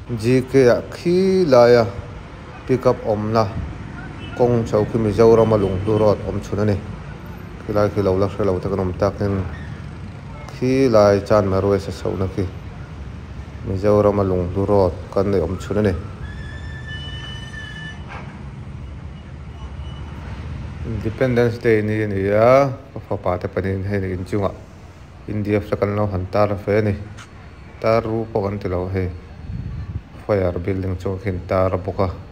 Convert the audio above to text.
G k ah khi laia pickup awmna kawng chho khi Mizoram a lunghlu road awm chhun a ni khilai khi lo la hrelo te kan awm takin khilai chanmar west a chhohna khi Mizoram a lunghlu road kan neih awm chhun a ni. Independence day ni a ni a ka fapa te pahnih in hei inchungah India flag an lo han tar ve a ni tar ru pawh kan ti lo hei fire building chu a khin tar bawk a.